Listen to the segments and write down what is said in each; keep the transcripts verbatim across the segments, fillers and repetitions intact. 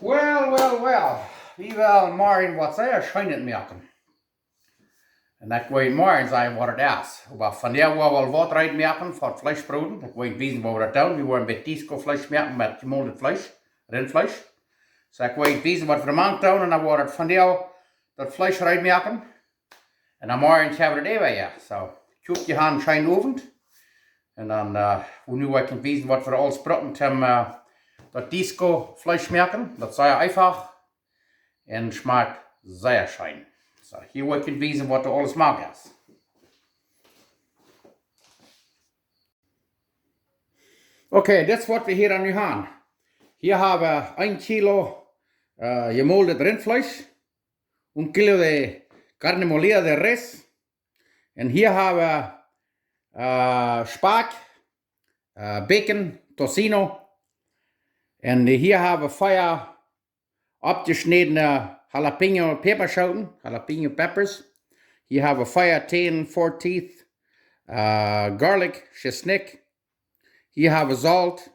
Well, well, well. Wie wellen morjen waut sea scheenet moaken. Un ekj woa morjen sajen waut et es. Oba vondoag woa wie aul waut reed moaken fa Fleesch broden. Ekj woa wiesen woo wie daut doonen. Wie woaren bät Disco Fleesch moaken met jemoldet Fleesch, Rintfleesch. Soo ekj woa wiesen waut wie doa mank doonen un dan woa wie vondoag daut Fleesch reed moaken. Un dan morjen kjenn wie daut äwa, jo. Soo, ekj hop jie haben eenen scheenen Owent. Un dan, äh, woa nu ekj junt wiesen waut wie aules brucken toom, äh, daut Disco Fleesch moaken. Daut es sea eefach. Un schmakjt sea scheen. Soo, hia woa ekj junt wiesen waut doa aules mank es. Okay, dit es waut wie hia aun nu haben. Hia hab wie een Kilo, äh, jemoldet Rintfleesch, un Kilo de carne molida de res. Un hia hab wie, äh, Spakj, äh, Bacon, Tocino. Un hia hab wie vea oppjeschnädne Jalapeño Päpaschooten, Jalapeño Peppers. Hia hab wie vea, ten, four teeth, äh, Garlic, Tschesnikj. Hia hab wie Solt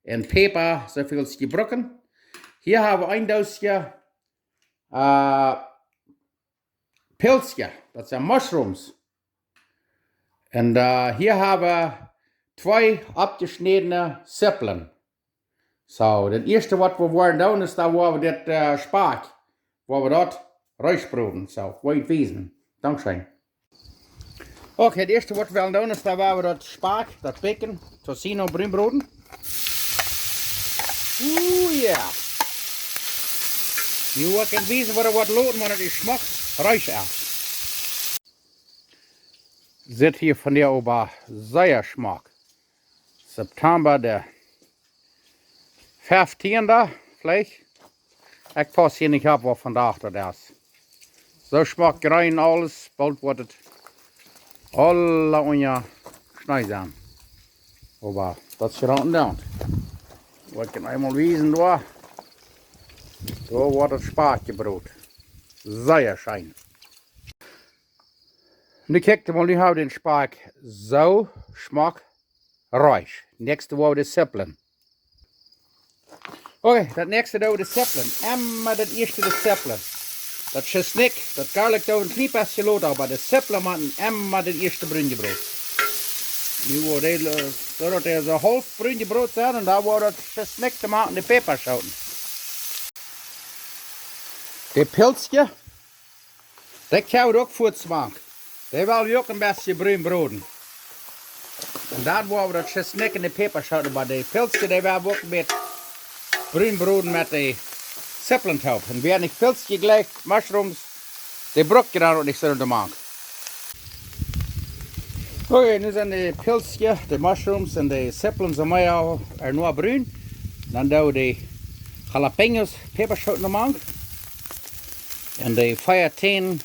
un Päpa, soo väl aus jie brucken. Hia hab wie een Doosje, äh, Pilzkje, daut sent Mushrooms. Un, äh, hia hab wie twee oppjeschnädne Zippeln. Soo, daut ieeschte waut wie woaren doonen es, dan woa wie dit, äh, Spakj, woa wie daut reed broden. Soo, woa ekj junt wiesen. Dankscheen. Okay, daut ieeschte waut wie wellen doonen es, dan woa wie daut Spakj, daut Bacon, Tocino brun broden. Ooh, jo. Nu woa ekj junt wiesen waut et woat loten, wan et schmock reed es. Sitt hia vondoag oba sea schmock. September de feftiende, veleicht. Ekj pauss hia nich opp waut vondoag daut es. Soo schmock jreen aules, boolt woat et aula unja Schnee sennen. Oba daut es jrod en daut. Woa ekj junt eemol wiesen doa. Doa woat daut Spakj jebrot. Sea scheen. Nu kjikjt mol, nu hab wie dän Spakj soo schmock reed. Näakjste woa wie de Zippeln. Okay, daut näakjste doo wie de Zippeln. Emma daut ieeschte de Zippeln. Daut Tschesnikj, daut Garlic doo wie een kjlien bät lota, oba de Zippeln motten emma daut ieeschte brun jebrot. Nu woa dee, äh, soo daut dee soo haulf brun jebrot sent un dan woa wie daut Tschesnikj doa moaken, de Päpaschooten. De Pilzkje, dee kjenn wie uk fuaz mank. Dee well wie uk een bät brun broden. Un dan woa wie daut Tschesnikj un de Päpaschooten, oba de Pilzkje, dee well wie uk een bät brun broden met de Zippeln toop. Un wäa nich Pilzkje jlikjt, Mushrooms, dee brukt je dan uk nich soo doa mank. Okay, nu sent de Pilzkje, de Mushrooms un de Zippeln soo mea aul ea noch brun. Dan doo wie de Jalapeños, Päpaschooten doa mank. Un de vea, ten,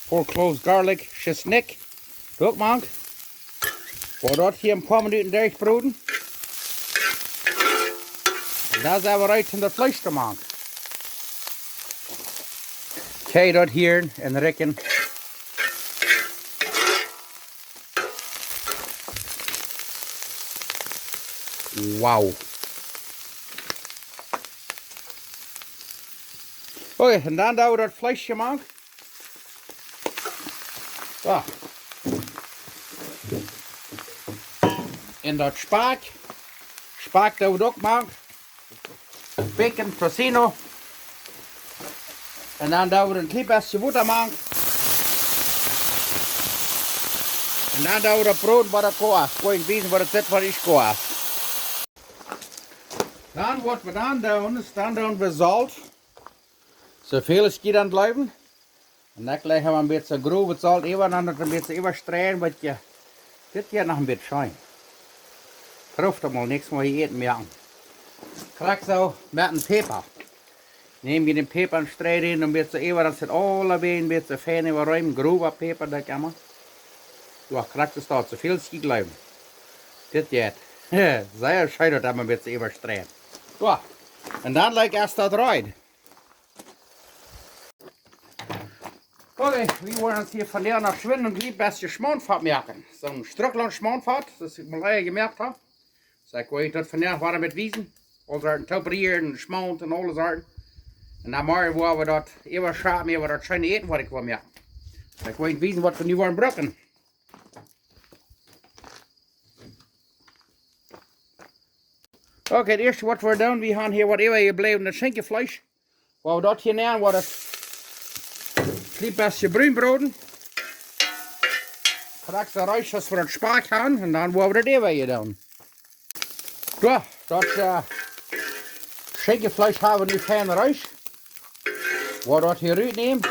four cloves garlic, Tschesnikj, doa uk mank. Woa daut hia een poa Minuten derchbroden. Un dan sent wie reed om daut Fleesch to moaken. Kjikj daut hia un rikjen. Wow. Okay, un dan doo wie daut Fleesch hia mank. Soo. Un daut Spakj. Spakj doo wie uk mank. Bacon, Tocino. Un dan doo wie een kjlien bät Wota mank. Un dan doo wie daut broden bie de Koa. Ekj woa junt wiesen waut et sitt, waut ekj koa. Dan waut wie dan doonen es, dan doo wie Solt. Soo väl aus jie dan jleewen. Un dan jlikj wie een bät grof Solt äwa, dan daut een bät äwastreien, waut je, dit jeit noch een bät scheen. Proow daut mol, näakjstet Mol jie äten moaken. Krakjt soo met een Päpa. Näm jie dän Päpa un streit dän een bät äwa, dan sitt aulawäajen een bät fein äwarein, growa Päpa, daut emma. Jo, krakjt soo, soo väl aus jie jleewen. Dit jeit. Sea scheen daut emma een bät äwastreien. Jo, un dan jlikj es daut reed. Okay, wie woaren ons hia vondoag noch schwind een kjlien bät Schmauntfat moaken. Soon Strucklaunt Schmauntfat, daut ekj mol ea jemoakt hab. Soo, ekj woa junt daut vondoag wada met wiesen. aule Sorten, Toparieren, Schmaunt un aule Sorten. Un dan morjen woa wie daut äwaschaufen, äwa daut scheene Äten, waut ekj woa moaken. Ekj woa junt wiesen, waut wie nu woaren brucken. Okay, daut ieeschte, waut wie doonen, wie haben hia waut äwajebläwen, daut Schinkjefleesch. Woa wie daut hia nämen, woa daut kjlien bät brun broden. Krakjt soo reesch aus wie daut Spakj haben. Un dan woa wie daut äwaje doonen. Soo, daut äh, Schinkjefleesch haben wie nu fein reesch. Woa daut hia rut nämen.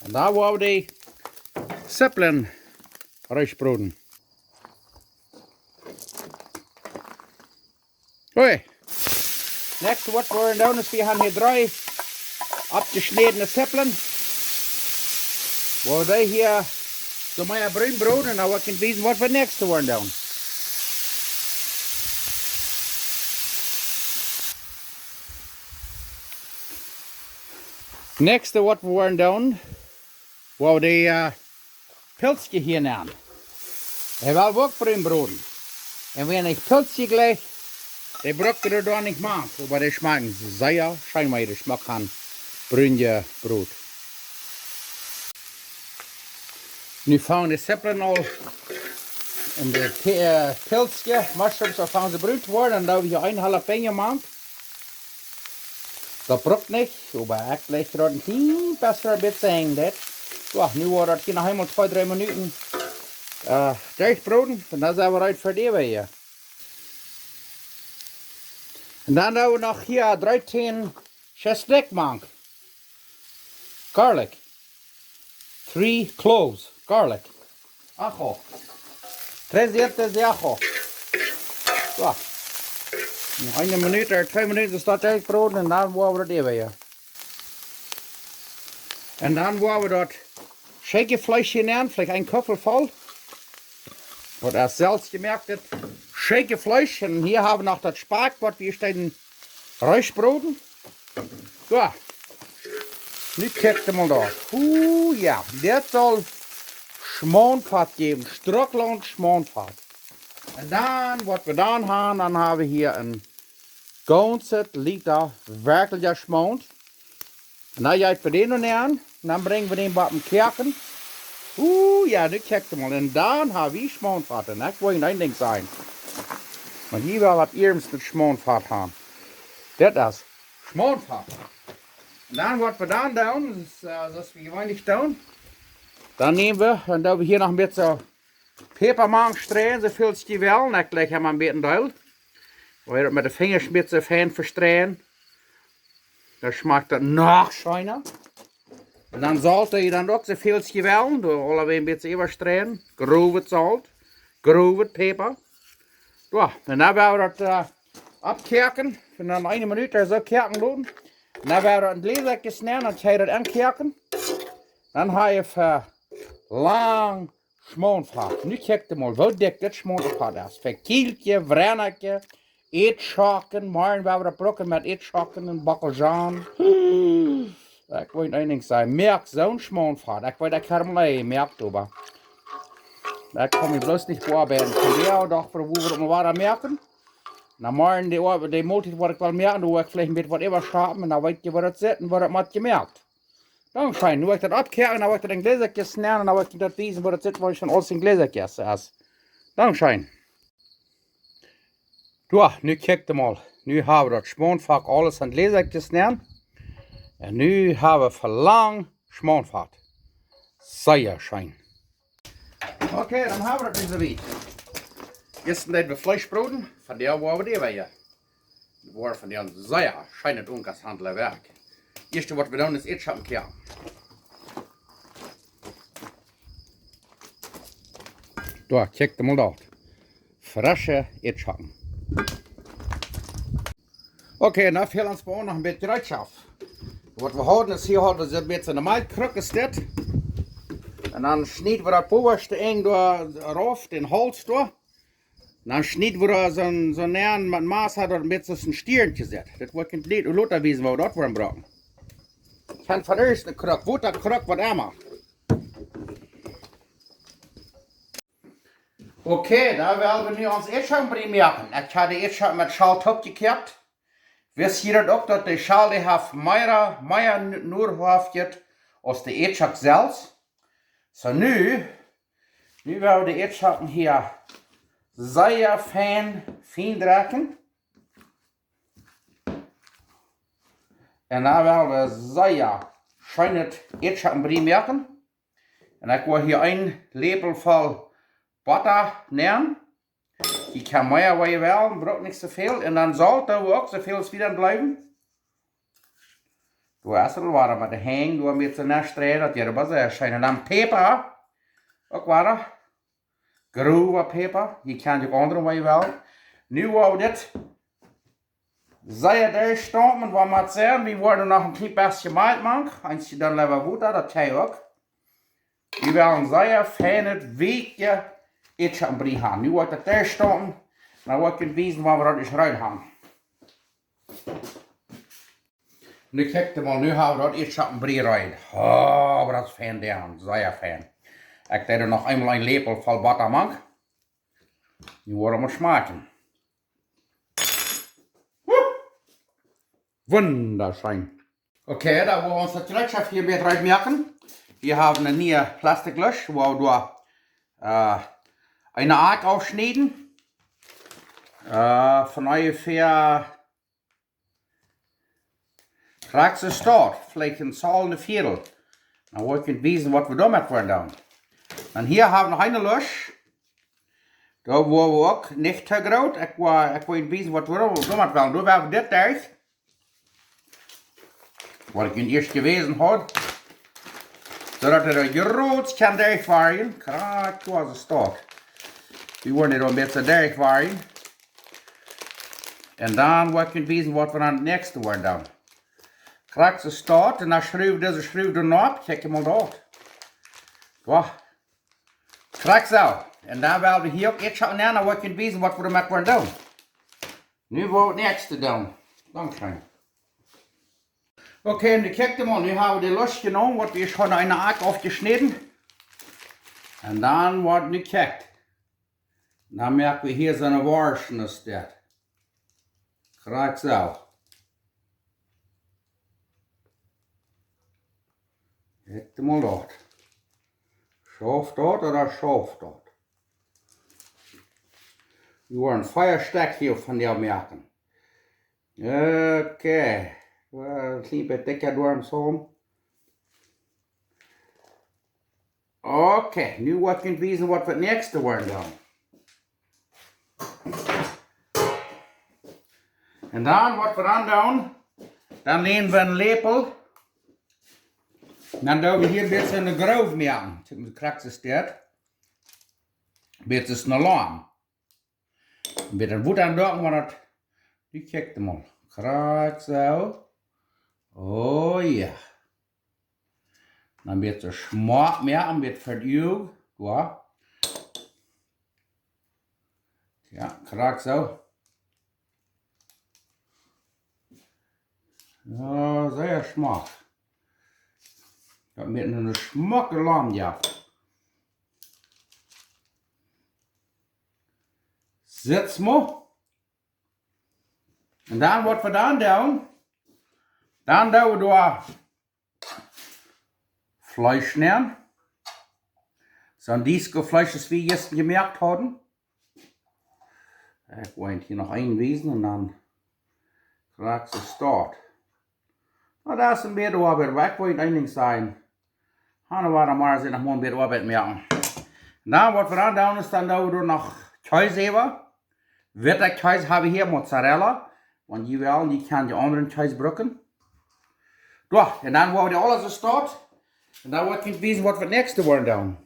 Un dan woa wie de Zippeln reesch broden. Ui. Näakjste, waut wie woaren doonen, es, wie haben hia dree oppjeschnädne Zippeln. Woa wie dee hia soo mea brun broden, un dan woa ekj junt wiesen, waut wie daut näakjste woaren doonen. Näakjste, waut wie woaren doonen, woa wie de äh, Pilzkje hia nämen. Dee woa wie uk brun broden. Un wäa nich Pilzkje jlikjt, dee brukt doa nich mank. Oba dee schmakjen sea scheen, wan jie dee Schmack haben, brun jebroden. Nu fangen de Zippeln aul un de Pi- äh, Pilzkje, Mushrooms, aul fangen see brun to woaren. Dan doo wie hia een jalapeño mank. Daut brukt nich, oba ekj jlikj daut een kjlien bät, bät sea, daut. Soo, nu woat daut hia noch eemol twee, dree Minuten äh, derchbroden. Un dan sent wie reed fa de Äwaje. Un dan doo wie noch hia dreizehn Tjestlikj mank. Garlic. Three cloves garlic. Ajo. Tres dientes de ajo. Soo. Noch eene Minut ooda twee Minuten es daut derchbroden un dan woa wie daut äwaje. Un dan woa wie daut Schinkjefleesch hia nämen, veleicht een Kuffel voll. Daut es selfst jemoakt Schinkjefleesch. Un hia haben wie noch daut Spakj, waut wie ieescht deeden reesch broden. Soo. Nu kjikjt mol doa. Oba jo, dit saul Schmaunfat jäwen. Strucklaunt Schmaunfat. Un dan, waut wie dan haben, dan haben wie hia een gaunzet Lita werkjlich Schmaunt. Un dan jeit wie dän nu aun. Dan brinjen wie dän bat em Koaken. Oba jo, nu kjikjt mol. Un dan haben wie Schmaunfat. Un ekj well junt een Dinkj sajen. Wan jie wellen waut ieescht met Schmaunfat haben. Dit es Schmaunfat. Un dan, waut wie dan doonen, es, äh, soo aus wie jeweenlich doonen. Dan nämen wie, dan doo wie hia noch een bät Päpa mank sträajen, soo väl aus jie wellen. Ekj jlikj am een bät deel. Wan jie daut met de Finjasch een bät fein vesträajen, dan schmakjt daut noch scheena. Un dan Solt, jie dan uk soo väl aus jie wellen, doo aulawäajen een bät äwasträajen. Growet Solt, growet Päpa. Jo, un dan woa wie daut äh, oppkoaken. Un dan eene Minut ooda soo koaken loten. Un dan woa wie daut en Gläsakjes nämen, dan kjenn jie daut enkoaken. Dan hab jie fa lang Schmaunfat. Nu kjikjt mol, woo dikj dit Schmaunfat es. Fa Kjielkje, Wrenakje, Ätschocken. Morjen woa wie daut brucken met Ätschocken un Bockelzhohn. Ekj well een Dinkj sajen. Moakt soon Schmaunfat. Ekj weet, ekj hab am nich jemoakt, oba ekj kaun mie bloos nich beoabeiden. Vondoag docht ekj, woo wie daut mol wada moaken. Na, morjen de Oab-, de Moltiet, waut ekj well moaken, doo ekj veleicht een bät waut äwaschapen. Un dan weet jie, woo daut sitt un woo daut mott jemoakt. Dankscheen. Nu woa ekj daut oppkoaken, dan woa ekj daut en Gläsakjes nämen un dan woa ekj daut wiesen, woo daut sitt, wan et aul en Gläsakjes es. Dankscheen. Jo, nu kjikjt mol. Nu hab wie daut Schmaunfat aules en Gläsakjes nämen. Un nu hab wie fa lang Schmaunfat. Sea scheen. Okay, dan hab wie daut nu soo wiet. Ieescht deeden wie Fleesch broden, vondoag woa wie dee wada. Woaren vondoag sea scheenet Unkas handlen Werk. Ieeschte, waut wie doonen, es Ätschocken koaken. Doa, kjikjt mol doa. Fresche Ätschocken. Okay, nu fält ons bie ons noch een bät Jereetschoft. Waut wie haben es, hia haben wie soo een bät een Malkjkruck es dit. Un dan schnieden wie daut bowaschte Enj doa rauf, dän Hauls doa. Dan schnieden wie doa soo een, soo een Enj met Massa, daut een bät soo aus een Stiernkje sitt. Daut woa ekj junt lota wiesen, woo wie daut woaren brucken. Ekj hab von ieescht een Kruck, Wotakruck, waut emma. Okay, dan well wie nu ons Ätschoken brinjen moaken. Ekj hab de Ätschoken met Schal toopjekoakt. Wist jie daut uk, daut de Schal, dee haft mea, mea N-, Nohrhaft aus de Ätschok selfst? Soo nu, nu well wie de Ätschoken hia sea fein, fein drekjen. Un dan well wie sea scheenet Ätschokenbrie moaken. Un ekj woa hia een Läpel voll Botta nämen. Jie kjennen mea, wan jie wellen, brukt nich soo väl. Un dan Solt, doa uk soo väl aus wie dan jleewen. Doa es aul waut met de Henj, doa met soo ne Stree, daut jie waut sea scheen. Un dan Päpa, uk waut. Growa Päpa, jie kjennen uk aundre, wan jie wellen. Nu woa wie dit sea derchstompen, woa wie seenen, wie woaren noch een kjlien bät Malkj mank, eenje dan leewa Wota, daut jie uk. Wie wellen sea feinet, weekjet Ätschokenbrie haben. Nu woa ekj daut derchstompen, dan woa ekj junt wiesen, woo wie daut ieescht reed haben. Nu kjikjt mol, nu hab wie daut Ätschokenbrie reed. Oh, oba daut es fein, dan, sea fein. Ekj deed noch eemol een Läpel voll Botta mank. Nu woa wie mol schmakjen. Wundascheen. Okay, dan woa wie ons daut Jereetschoft hia wada reed moaken. Wie haben eene niee Plastiklusch, wua wie doa, äh, eene Akj aufschnieden. Äh, von onjefäa krakjt soo stoakj, veleicht een Zoll, een Viedel. Dan woa ekj junt wiesen, waut wie doamet woaren doonen. Dan hia hab wie noch eene Lusch. Doa woa wie uk nich too groot. Ekj woa, ekj woa junt wiesen, waut wie doamet wellen. Doa woa wie dit derch. Waut ekj junt ieescht jewäsen haud. Soo daut et doa groot kaun derchwoaren. Krakjt soo aus et steit. Wie woaren et een bät derchwoaren. Un dan woa ekj junt wiesen, waut wie dan daut näakjste woaren doonen. Krakjt soo steit, un dan schruw, dise Schruw doa opp, kjikj mol doa. Doa. Krakjt soo. Un dan well wie hia uk ieescht aun, dan woa ekj junt wiesen, waut wie doamet woaren doonen. Nu woa wie daut näakjste doonen. Dankscheen. Okay, un nu kjikjt mol, nu hab wie de Lusch jenomen, waut wie ieescht hauden, eene Akj aufjeschnäden. Un dan woat nu kjikjt. Dan moak wie hia soone Worscht aus dit. Krakjt soo. Kjikjt mol doa. Schauft daut ooda schauft daut? Wie woaren vea Stekj hia von dee moaken. Okay. Woa een kjlien bät dikja doa om soo. Okay, nu woa ekj junt wiesen, waut wie daut näakjste woaren doonen. Un dan, waut wie dan doonen, dan näm wie een Läpel. Dan doo wie hia een bät eene Groow moaken. Kjikj, krakjt soo steit. Bät es noch lang. Een bät Wota aundoaken, wan daut, nu kjikjt mol. Krakjt soo. Oh jo. Dan een bät schmock moaken, een bät fa daut Uag. Jo. Jo, krakjt soo. Jo, sea schmock. Daut moakt eene schmocke Lam, jo. Sitt mol. Un dan, waut wie dan doonen, dan doo wie doa Fleesch nämen. Soon Discofleesch, aus wie jistren jemoakt hauden. Ekj woa hia noch een wiesen un dan krakjt soo steit. Nu, daut es een bät Oabeit, oba ekj woa junt een Dinkj sajen. Hia woa wie mol seenen, noch mol een bät Oabeit moaken. Nu, waut wie dan doonen, es dan doo wie doa noch Kjees äwa. Witta Kjees hab wie hia, Mozzarella. Wan jie wellen, jie kjennen dee aundre Kjees brucken. Jo, un dan woa wie dee aules soo steit. Un dan woa ekj junt wiesen, waut wie daut näakjste woaren doonen.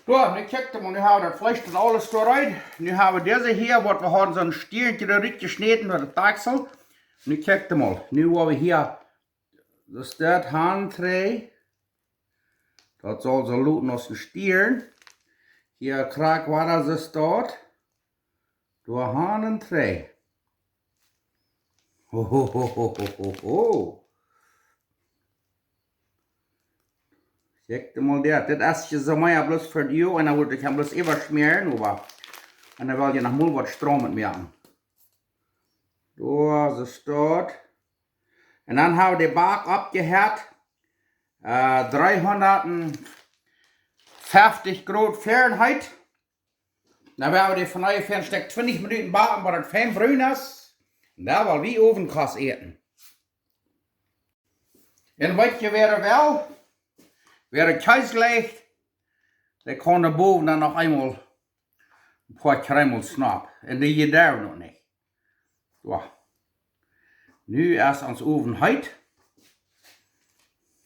Jo, nu kjikjt mol, nu hab wie daut Fleesch un aules doa reed. Nu hab wie dise hia, waut wie hauden, soon Stieekjen doa rutjeschnäden, daut Dakjsel. Nu kjikjt mol, nu woa wie hia, daut es daut Haunträj. Daut saul soo luten aus een Stieekj. Hia krakjt wada soo steit. Doa han un trigj. Ho, ho, ho. Kjikj mol dit. Dit es je soo mea bloos fa die, un dan woat ekj am bloos äwaschmäaren, oba. Un dan well ekj noch mol waut Stroom met moaken. Doa, soo steit. Un dan hab wie de Bak oppjehett. Äh, dreehundatfeftich Grod Fahrenheit. Dan woa wie dee von onjefäa een Stekj twintich Minuten baken, bat daut fein brun es. Un dan woa wie Owenkost äten. Un weet jie, wäa well, wäa Kjees jlikjt, dee kaun doa bowen dan noch eemol een poa Kjreemels snappen. Un dee jeit doa noch nich. Soo. Nu es ons Owen heet.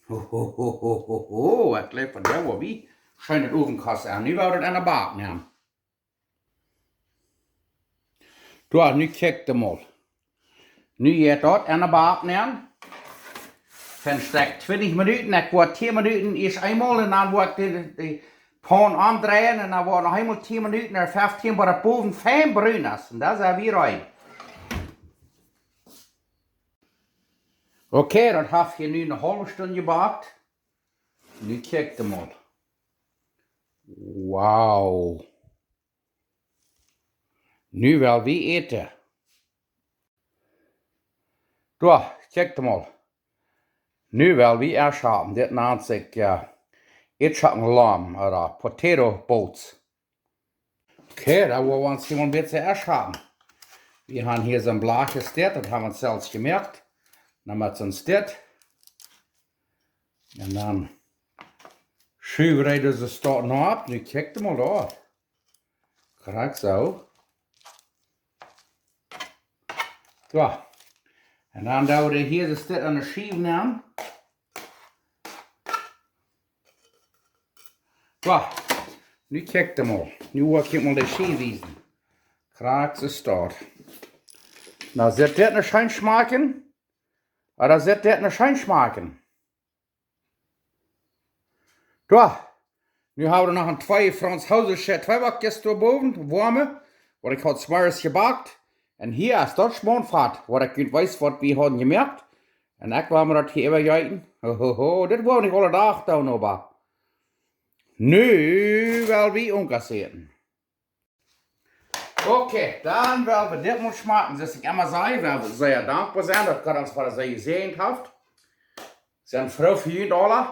Ho, ho, ho, ho, ho, ho. Ekj jleew, von doa woa wie scheen daut Owenkost aun. Nu woa wie daut aun de Bak nämen. Doa, nu kjikj mol. Nu jeit daut aun de Bak nämen. Fa een Stekj twintich Minuten. Ekj woa tieen Minuten ieescht eemol un dan woa ekj de, de Paun omdreien un dan woa noch eemol tieen Minuten ooda feftieen, bat daut bowen fein brun es. Un dan sent wie reed. Okay, daut haft hia nu eene haulwe Stund jebakt. Nu kjikj mol. Wow. Nu well wie äten. Doa, kjikj mol. Nu well wie ieescht haben. Dit nant sikj, äh, Eadschocken Lamm, ooda Potato Boats. Okay, dan woa wie ons hia een bät ieescht haben. Wie haben hia soon Blach jestit, daut haben wie selfst jemoakt. Dan met soon Stit. Un dan schuw wie dise Stot noch opp. Nu kjikj mol doa. Krakjt soo. Soo. Un dan doo wie hia de Stit aun de Schiew nämen. Soo. Nu kjikj mol. Nu woa ekj mol de Schiew wiesen. Krakjt soo steit. Nu, sitt dit nich scheen schmakjen? Ooda sitt dit nich scheen schmakjen? Soo, nu haben wie noch een twee französische Tweebackjes doa bowen, woame, waut ekj haud zemorjes jebakt. Un hia es daut Schmauntfat, waut ekj junt wies, waut wie hauden jemoakt. Un ekj woa mie daut hia äwajäten. Ho, ho, ho, dit woa wie nich aule Dach doonen, oba nu well wie Owenkost äten. Okay, dan well wie dit mol schmakjen. Soo aus ekj emma saj, wie sent sea dankboa, daut Gott ons fa sien Säajen haft. Sent froo fa junt aula.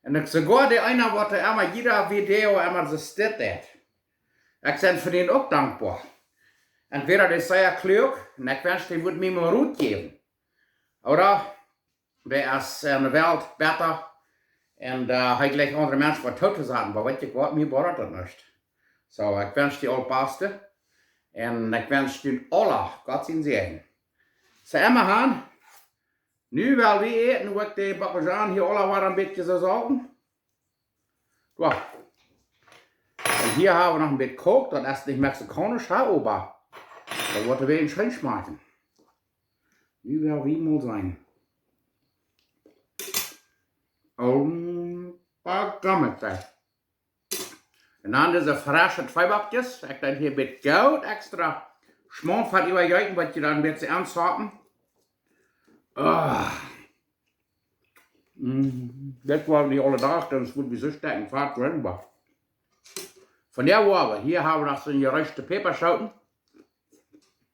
Un ekj soogoa dee eena, waut emma jieda Video emma soo steit. Ekj sie fa dän uk dankboa. Entwäda dee es sea kluak, un ekj wensch, dee wudd mie mol Rot jäwen. Ooda dee es enne Welt bäta. Un, äh, hee jlikjt aundre Menschen waut too to sajen, oba weet jie waut, mie bodat daut nich. Soo, ekj wensch die aul daut Baste. Un ekj wensch junt aula Gott sien Säajen. Soo, emma han. Nu well wie äten, woa ekj de Bockelzhonen hia aula wada een bät soo solten. Soo. Un hia haben wie noch een bät Coke, daut es nich mexikaunisch, ha, oba daut woat wada scheen schmakjen. Nu well wie mol seenen. Oba gammelt. Un dan dise fresche Tweebackjes. Ekj deed hia een bät Goot extra Schmauntfat äwajäten, waut jie dan een bät aunzoppen. Ah. Mm, dit woa wie nich aule Dach, dan wudd wie soo stoakj Fat drin, oba von doa woa wie, hia haben wie noch soone jereeschte Päpaschooten.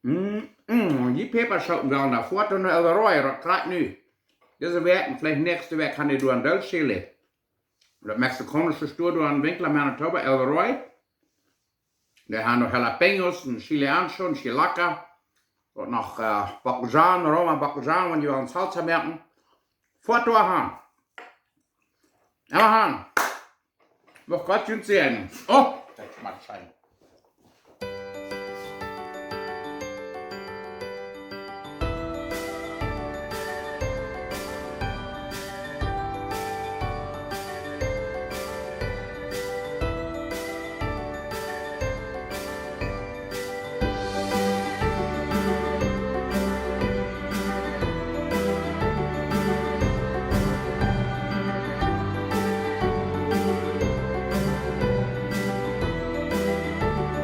Mm, mm, dee Päpaschooten wellen doa foaken no El Roy, daut krakjt nu. Dise Wäakj, veleicht näakjste Wäakj, kaun ekj doa een Deel Chili. Daut mexikaunische Stua doa em Winkler, Manitoba, El Roy. Dee haben noch Jalapeños un Chile Ancho un Chile Laca. Un noch, äh, Bockelzhonen, Roma Bockelzhonen, wan jie wellen Salsa moaken. Foat doa han. Emma han. Mucht Gott junt säajnen. Oh, daut schmakjt scheen.